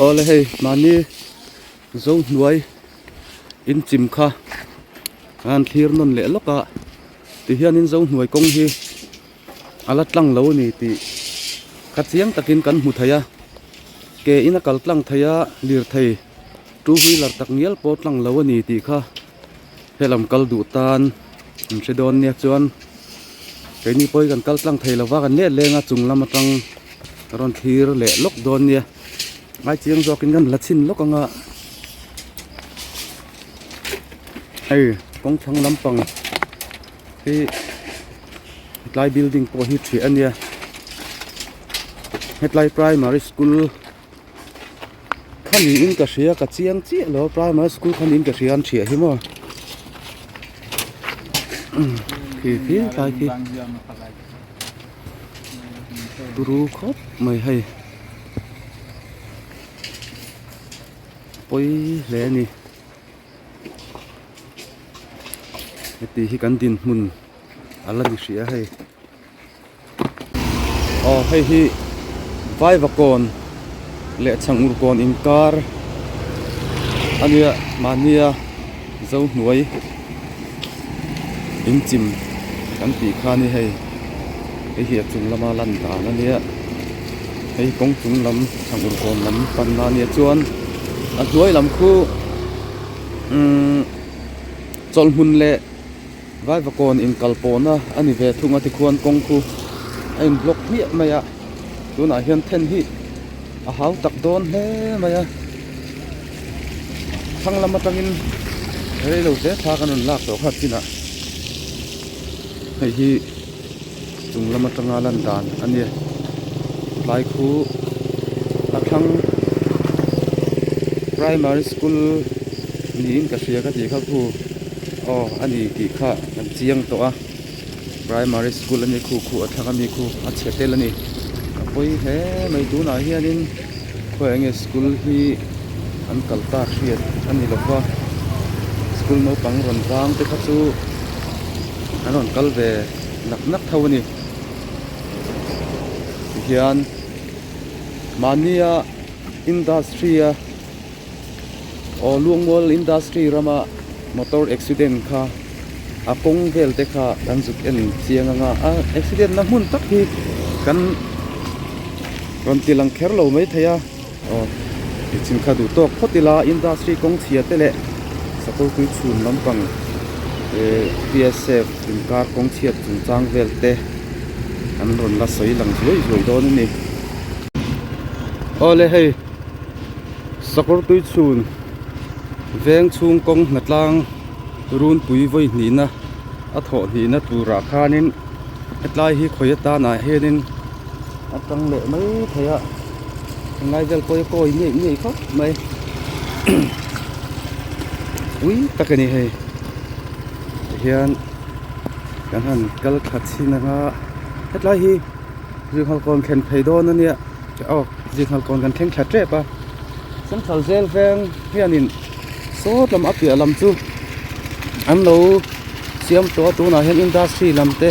Awle hei mahni zo hnuai in chim kha a han thlir nawn leh lawk a tihianin zo hnuai kawng hi a la tlang lo a ni tih kha chiang takin kan hmu thei a ke in a kal tlang thei a lirthei two wheeler tak ngial pawh tlang lo a ni tih kha. Helam kal duh tan an hre dawn nia chuan keini pawh hi kan kal tlang thei lova kan let leng a chung lam atang rawn thlir leh lawk dawn nia ngai chiang zawkin kan la chhin lawk anga hei kawng thlang lampang hi hetlai building pawh hi ṭhiah ania hetlai primary school. Kha niin ka hria ka chiang chiah lo primary school kha niin ka hria an thiah hi maw khi khi tlai khi turu khawp mai hei pawi hle a ni heti hi kan dinhmun a la ni hrih a hei. Aw hei hi Vaivakawn leh Chhangur kawn inkar a nia mahnia Zohnuai inchim kan tih kha a ni hei hei hi a chung lama lan dan a nia hei kawng chung lam Chhangur kawn lam panna a nia chuan a hnuai lam khu umm chawlhhmun leh. Vaivakawn inkal pawhna a ni ve thung a tikhuan kawng khu a in block hmiah mai a tunah hian then hi a hau tak dawn hle mai a thlang lam atangin reilo hle thla kan rawn lak tawh kha chinah hei hi chung lam atanga lan dan a nia tlai khu a thlang primary school niin ka hria ka tih kha khu. Aw a ni tih kha kan chiang tawh a primary school a ni khu khu a thlang a mi khu a chhe tel a ni a pawi hle mai tunah hianin khawiah nge school hi an kal tak hriat a ni lova school naupang rawn vang te kha chu an rawn kal ve nak nak tho a ni tihian mahnia industry a. Aw Luangmual industry rama motor accident kha a kawng vel te kha kan zuk en chiang anga a accident na hmun tak hi kan rawn ti lang kher lo mai thei a aw nichin kha duh tawk phawt ila industry kawng chhia te leh sakawr tui chhun lampang eh P_S_F inkar kawng chhiat chungchang vel te an rawn la sawi lang zuai zuai dawn a ni awle hei. Sakawr tui chhun veng chhung kawng hnatlang runpui vawi hnihna a thawh hnihna turah khanin hetlai hi khawi atanah hianin a tang leh mai thei a englai vel pawh hi a kawi ngei ngei khawp mai ui tak a ni hei tihian kan han kal thla chhin anga hetlai hi zinghal kawn thlen phei dawn a nia. Aw zinghal kawn kan thleng thla tep a central jail veng hianin sawt lam a piah lam chu an lo siam tawh a tunah hian industry lam te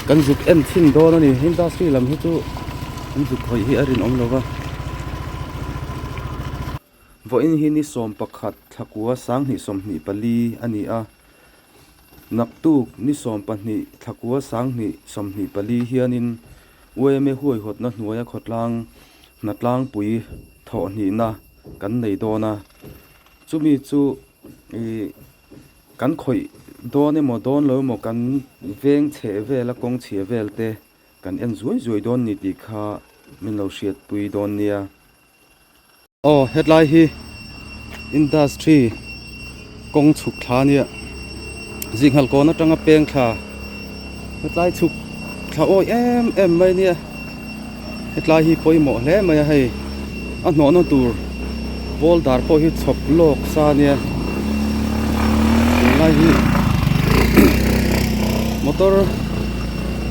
kan zuk en chhin dawn a ni industry lam hi chu an zuk khawih hi a rinawm lo va. Vawiin hi ni 11 thlakua 2024 a ni a naktuk ni 12 thlakua 2024 hianin UMA huaihawtna hnuaia khawtlang hnatlangpui thawhhnihna kan nei dawn a, chumi chu ih kan khawih dawn emaw dawn lo emaw kan veng chheh vela kawng chhia vel te kan en zuai zuai dawn ni tih kha min lo hriatpui dawn nia. Aw hetlai hi industry kawng chhuk thla a nia zinghal kawn atanga peng thla hetlai chhuk thla awi em em mai a nia hetlai hi pawimawh hle mai a hei a hnawhna tur pawl dar pawh hi chhawp lawk sa a nia tunlai hi motor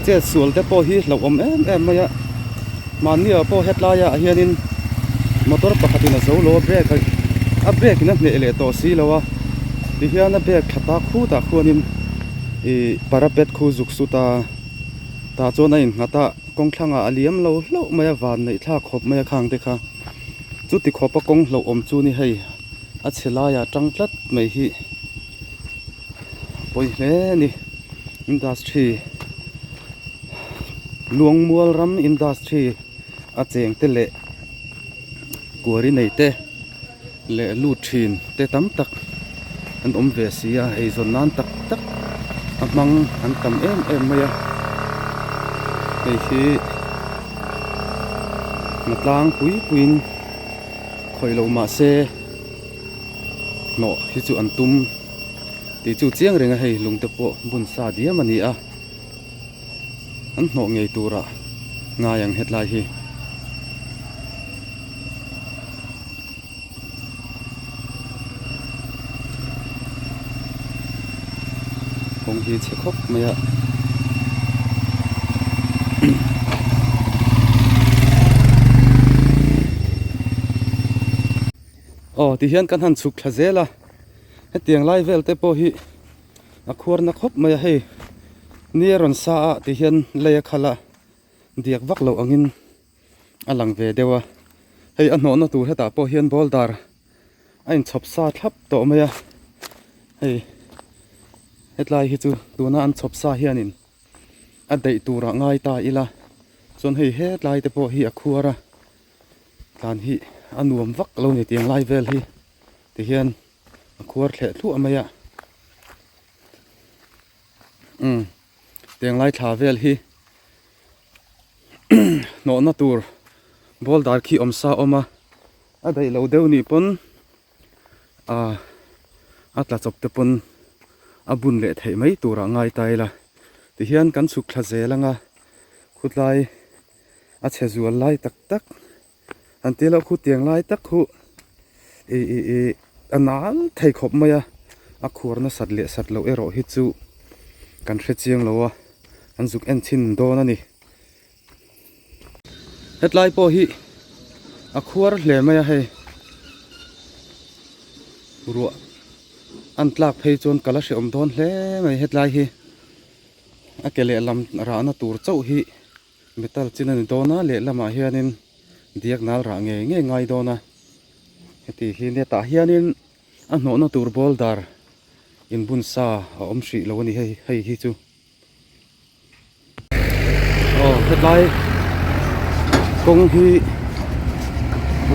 chet sual te pawh hi hlauhawm em em mai a. Mahni ah pawh hetlai ah hianin motor pakhatin a zo lo a brake a brake in a hneh leh tawh si lo a tihian a brake thla tak khutah khuanin ih parapet khu zuk sut a tah chuan a innghat a kawng thlangah a liam lo hlauh mai a van neih thlak khawp mai a khang te kha. Chuti khawpa kawng hlauhawm chu ni hei a chhe laiah tang tlat mai hi a pawi hle a ni. Industry Luangmual ram industry a cheng te leh kuari nei te leh lut thin te tam tak an awm ve si a eizawn nan tak tak a hmang an tam em em mai a hei hi hnatlang pui puiin khawih loh mah se hnawh hi chu an tum tih chu chiang reng a hei lung te pawh bun sa diam a ni a an hnawh ngei turah ngai ang hetlai hi. Kawng hi chhe khawp mai a aw ti hian kan han chhuk thla zel a hetiang lai vel te pawh hi a khuar na khawp mai a hei ni a rawn sa a ti hian lei a khalh a diak vak loh angin a lang ve deuh a hei a hnawhna tur hetah pawh hian boulder a inchhawp sa thlap tawh mai a hei hetlai hi chu tuna an chhawp sa hianin a daih turah ngai ta ila chuan hei hetlai te pawh hi a khuar a tlan hi a nuam vak lo ni tiang lai vel hi tihian a khuar thleh thluah mai a umm tiang lai thla vel hi. Hnawhna tur boulder khi awm sa awm a a daih lo deuh nih pawn ah a tla chawp te pawn a bun leh theih mai turah ngai ta ila tihian kan chhuk thla zel anga khutlai a chhe zual lai tak tak an tih loh khu tiang lai tak khu ih ih ih a nal thei khawp mai a a khuar nasat leh sat loh erawh hi chu kan hre chiang lo a an zuk en chhin dawn a ni hetlai pawh hi a khuar hle mai a hei ruah an tlak phei chuan ka la hreawm dawn hle mai hetlai hi a ke lehlam rahna tur chauh hi. Metal chin a ni dawn a lehlamah hianin diak nal rah ngei ngei ngai dawn a heti hi nia tah hianin a hnawhna tur boulder inbun sa a awm hrih lo a ni hei hei hi chu aw hetlai kawng hi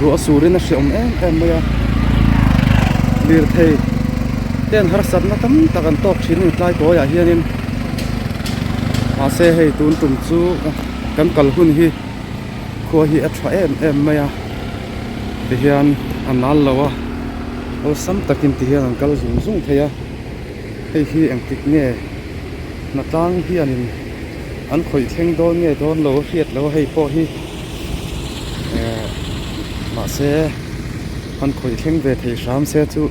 ruah surin a hreawm em em mai a lirthei te an harsatna tam tak an tawk thin a ni tlai kawiah hianin mahse hei tun tum chu kan kal hun hi khua hi a tha em em mai a tihian a nal lo a awlsam takin tihian an kal zung zung thei a hei hi engtik nge hnatlang hianin an khawih thleng dawn nge dawn lo a hriat lo a hei pawh hi ehh mahse an khawih thleng ve thei hram se chu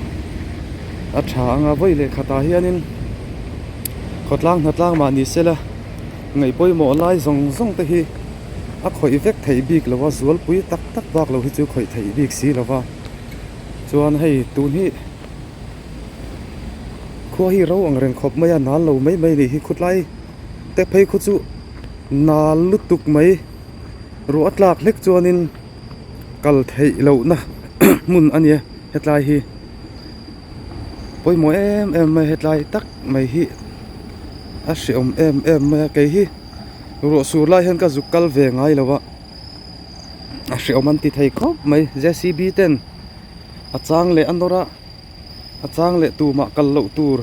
a tha ang a vawi leh khatah hianin khawtlang hnatlang mah ni sela ngaih pawimawh lai zawng zawng te hi a khawih vek theih bik lo a zualpui tak tak bak lo hi chu khawih theih bik si lo va chuan hei tun hi khua hi ro ang reng khawp mai a nal lo mai mai a nih hi khutlai te phei khu chu nal lutuk mai ruah a tlak hlek chuanin kal theih lohna hmun a nia hetlai hi pawimawh em em mai hetlai tak mai hi a hreawm em em mai a kei hi ruah sur lai hian ka zuk kal ve ngai lo a a hreawm an ti thei khawp mai J C B ten a chang leh a nawr a a chang leh tumah kal loh tur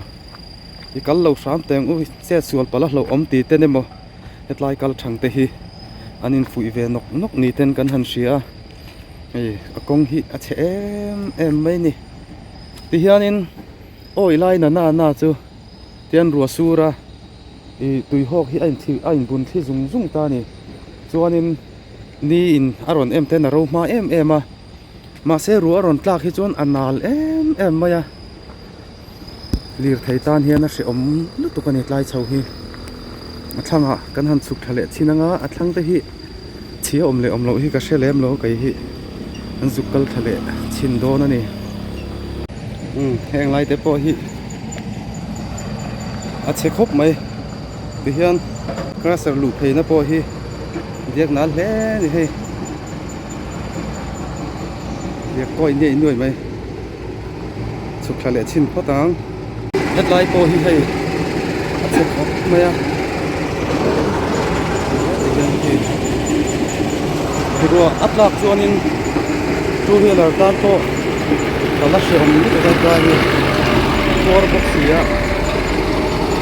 i kal lo hram teh ang u chet sual palh a hlauhawm tih ten emaw hetlai kal thang te hi an infuih ve nawk nawk ni ten kan han hria a hei a kawng hi a chhe em em mai a ni tihianin awi lai na na na chu tian ruah sur a ih tui hawk hi a inthli a inbun thli zung zung ta a ni chuanin ni in a rawn em ten a ro hma em em a. Mahse ruah a rawn tlak hi chuan a nal em em mai a, lirthei tan hian a hrehawm lutuk a ni tlai chho hi. A thlangah kan han chhuk thla leh chin anga a thlang te hi chhia awm leh awm loh hi ka hre lem lo kei hi an zuk kal thla leh chhin dawn a ni. Umm heng lai te pawh hi a chhe khawp mai tihian crusher luh pheina pawh hi diak nal hle a ni hei. Diak kawi nge innuai mai. Chhuk thla leh chhin phawt ang. Hetlai pawh hi hei a chhe khawp mai a. Tihian khi ruah a tlak chuanin two wheeler tan pawh ka la hrehawm lutuk a hetlai hi khuar bawk si a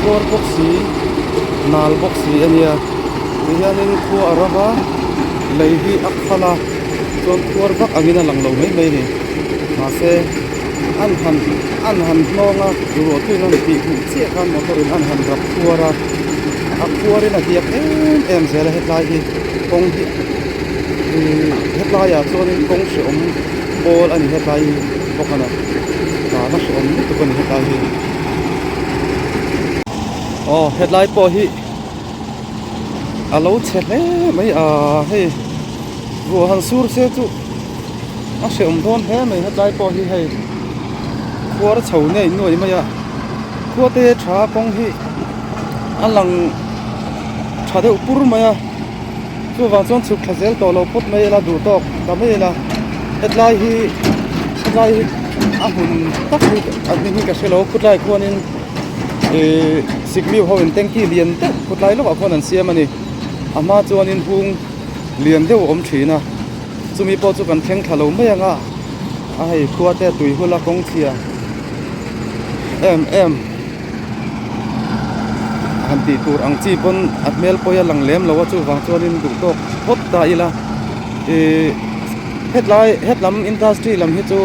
khuar bawk si nal bawk si a nia tihianin khua a ram a lei hi a khal a chuan khuar vak angin a lang lo mai mai a ni mahse an han an han hnawng a ruah tuin an tih hmuh chiah khan motor in an han rap khuar a a khuar in a diak em em zel a hetlai hi kawng hi ihh hetlai ah chuanin kawng hrehawm pawl a ni hetlai hi bawk a na tlan a hrehawm lutuk a ni hetlai hi aw hetlai pawh hi a lo chhe hle mai a hei ruah han sur se chu a hrehawm dawn hle mai hetlai pawh hi hei khuar chho nei nuai mai a khua te tha kawng hi a lang tha deuh pur mai a chuvang chuan chhuk thla zel tawh lo phawt mai ila duh tawk ta mai ila hetlai hi hetlai hi a hmun tak hi a hming hi ka hre lo khutlai khuanin ihh sikmiu ho in tanky lian deuh khutlai lawkah khuan an siam a ni a hma chuanin hung lian deuh a awm thin a chumi pawh chu kan thleng thla lo mai ang a a hei khua te a tui hul a kawng chhia em em. Han tih tur ang chi pawn a hmel pawh hi a lang lem lo a chuvang chuanin duh tawk phawt ta ila ihh hetlai hetlam industry lam hi chu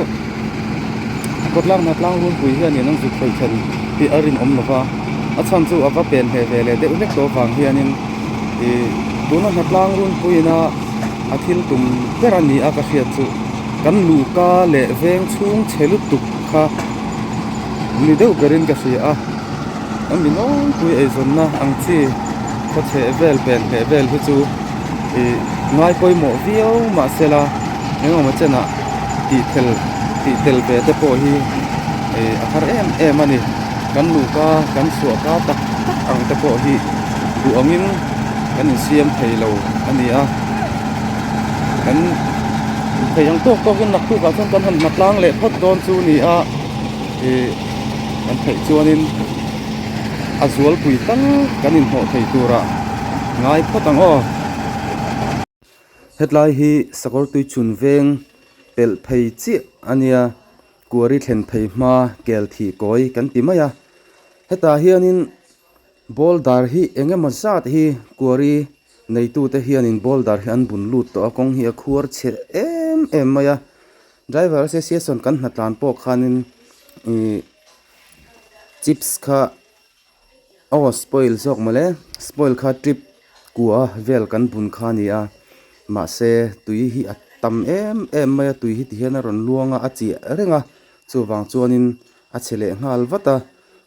kawtlang hna tlang runpui hianin an zuk sawi thlen tih a rinawm lo va a chhan chu a va pen hle ve leh deuh hlek tawh avang hianin ihh tuna hna tlang runpuiin a a thil tum ber a ni a ka hriat chu kan luhka leh veng chhung chhe lutuk kha. Ni deuh berin ka hria a, a mi nawlpui eizawnna ang chi khawchheh vel pen hleh vel hi chu ih ngai pawimawh viau mahsela engemaw chenah tih tel tih tel ve te pawh hi ih a har em em a ni. Kan luhka kan chhuahka tak tak ang te pawh hi duh angin kan insiam thei lo a ni a, kan thei ang tawk tawkin naktukah chuan kan han hna tlang leh phawt dawn chu a ni a. Ih kan theih chuanin a zualpui tal kan inhnawh thei turah ngai phawt ang aw. Hetlai hi sakawr tuichhun veng pelh phei chiah a nia kuari thlen phei hma kel thih kawi kan ti mai a hetah hianin boulder hi eng emaw zat hi kuari neitute hianin boulder hi an bun lut tawh a kawng hi a khuar chhe em em mai a. Driver association kan hnatlan pawh khanin ih chips kha aw spoil zawk mawle spoil kha trip kua vel kan bun kha a ni a mahse tui hi a tam em em mai a tui hi ti hian a rawn luang a a chiah reng a chuvang chuanin a chhe leh nghal vat a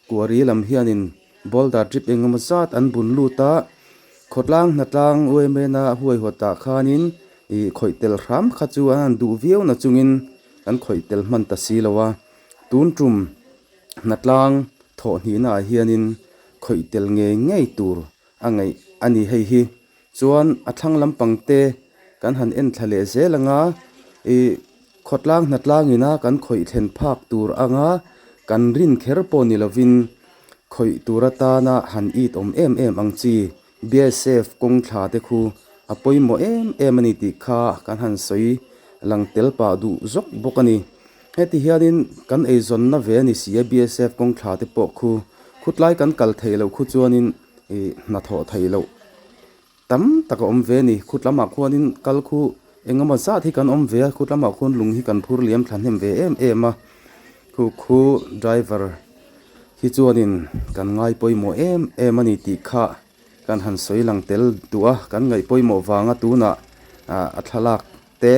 kuari lam hianin boulder trip engemaw zat an bun lut a khawtlang hnatlang uaimena huaihawt ah khanin Ih khawih tel hram kha chu an han duh viau na chungin kan khawih tel hman ta si lo a, tun tum hnatlang thawh hnihna ah hianin khawih tel ngei ngei tur a ngaih a ni hei hi. Chuan a thlang lampang te kan han en thla leh zel anga ih khawtlang hnatlang ina kan khawih thlen phak tur anga kan rin kher pawh ni lovin khawih tur atana han it awm em em ang chi BSF kawng thla te khu a pawimawh em em a ni tih kha kan han sawi lang tel pah duh zawk bawk a ni. Heti hianin kan eizawnna ve a ni si a BSF kawng thla te pawh khu khutlai kan kal theih loh khu chuanin ih hnathawh theih loh tam tak a awm ve a ni. Khut lamah khuanin kal khu engemaw zat hi kan awm ve a, khut lamah khuan lung hi kan phur liam thla hnem ve em em a, khu khu driver. Hi chuanin kan ngai pawimawh em em a ni tih kha kan han sawi lang tel duh a, kan ngaih pawimawh vanga tunah a thlalak te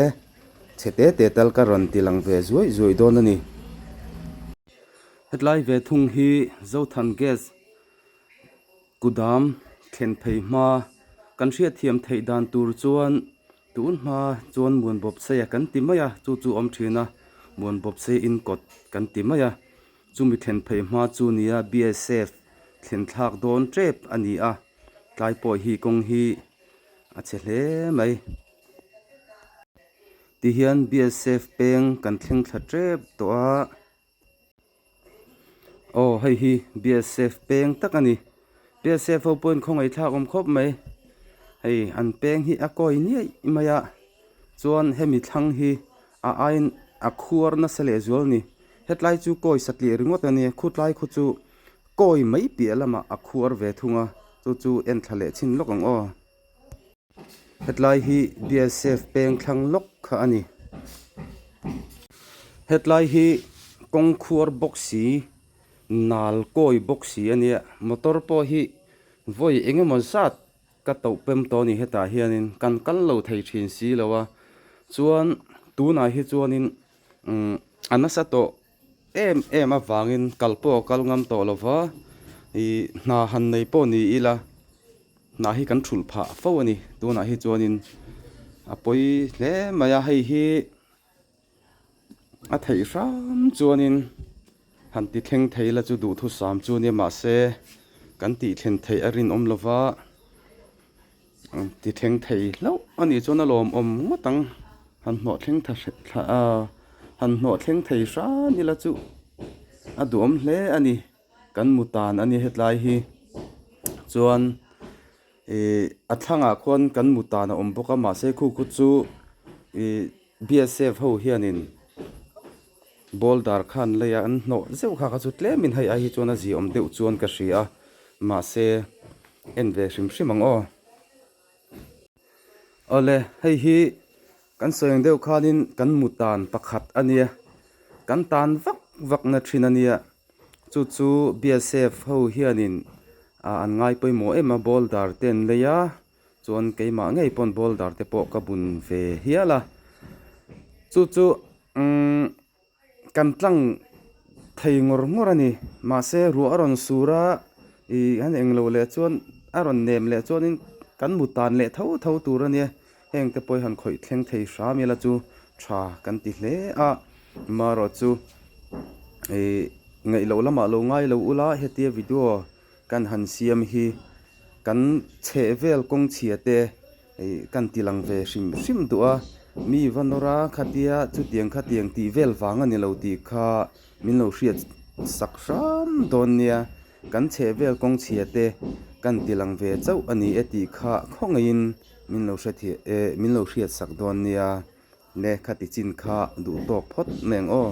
chhe te te tal ka rawn ti lang ve zuai zuai dawn a ni. Hetlai ve thung hi Zothan Gas Kudam thlen phei hma kan hriatthiam theih dan tur chuan Tun hma chuan Muanbawpseia kan ti mai a, chu chu awm thin a, Muanbawpsei in kawt kan ti mai a, chumi thlen phei hma chu nia BSF thlen thlak dawn tep a ni a, tlai pawh hi kawng hi a chhe hle mai. Ti. Tihian BSF peng kan thleng thla tep tawh a. Aw hei hi BSF peng tak a ni. BSF ho pawhin khawngaih thlak awm khawp mai. Hei an peng hi a kawi niaih mai a chuan hemi thlang hi a aiin a khuar nasa leh zual a ni. Hetlai chu kawi satliah ringawt a nia khutlai khu chu kawi mai piah lamah a khuar ve thung a chu chu en thla leh chhin lawk ang aw. Hetlai hi BSF peng thlang lawk kha a ni. Hetlai hi kawng khuar bawk si nal kawi bawk si a nia motor pawh hi vawi eng emaw zat ka toh pem tawh a ni hetah hianin kan kal lo thei thin si lo a chuan tunah hi chuanin umm a nasa tawh em em avangin kal pawh a kal ngam tawh lo va ih hna han nei pawh ni ila hna hi kan thulh phah fo a ni tunah hi chuanin a pawi hle mai a hei hi a theih hram chuanin han ti thleng thei la chu duhthusam chu a nia mahse kan tih thlen theih a rinawm lo va. Ti thleng thei hlauh a nih chuan a lawmawm ngawt ang. Han hnawh thleng tha hre thla a han hnawh thleng thei hran ila chu a duhawm hle a ni. Kan mu tan a ni hetlai hi chuan ih a thlangah khuan kan mu tan a awm bawk a mahse khu khu chu ih BSF ho hianin boulder khan lei a an hnawh zeuh kha kha chu tlemin hei ai hi chuan a ziaawm deuh chuan ka hria a mahse en ve hrim hrim ang aw. Awle hei hi kan sawi ang deuh khanin kan mu tan pakhat a nia kan tan vak vak na thin a nia chu chu BSF ho hianin ah an ngai pawimawh em a boulder te an lei a chuan keimah ngei pawn boulder te pawh ka bun ve hial a chu chu umm kan tlang thei ngawr ngawr a ni mahse ruah a rawn sur a ih an englo leh chuan a rawn nem leh chuanin kan mu tan leh tho tho tur a nia heng te pawh hi han khawih thleng thei hram ila chu tha kan ti hle a marawh chu ih ngaih loh lamah lo ngai lo ula hetia video kan han siam hi kan chheh vel kawng chhia te ih kan ti lang ve hrim hrim duh a mi va nawr a khatia chutiang khatiang tih vel vang a ni lo tih kha min lo hriat sak hram dawn nia kan chheh vel kawng chhia te kan ti lang ve chauh a ni e tih kha khawngaihin min lo hre thei eh min lo hriat sak dawn nia le khati chin kha duh tawk phawt mai ang aw.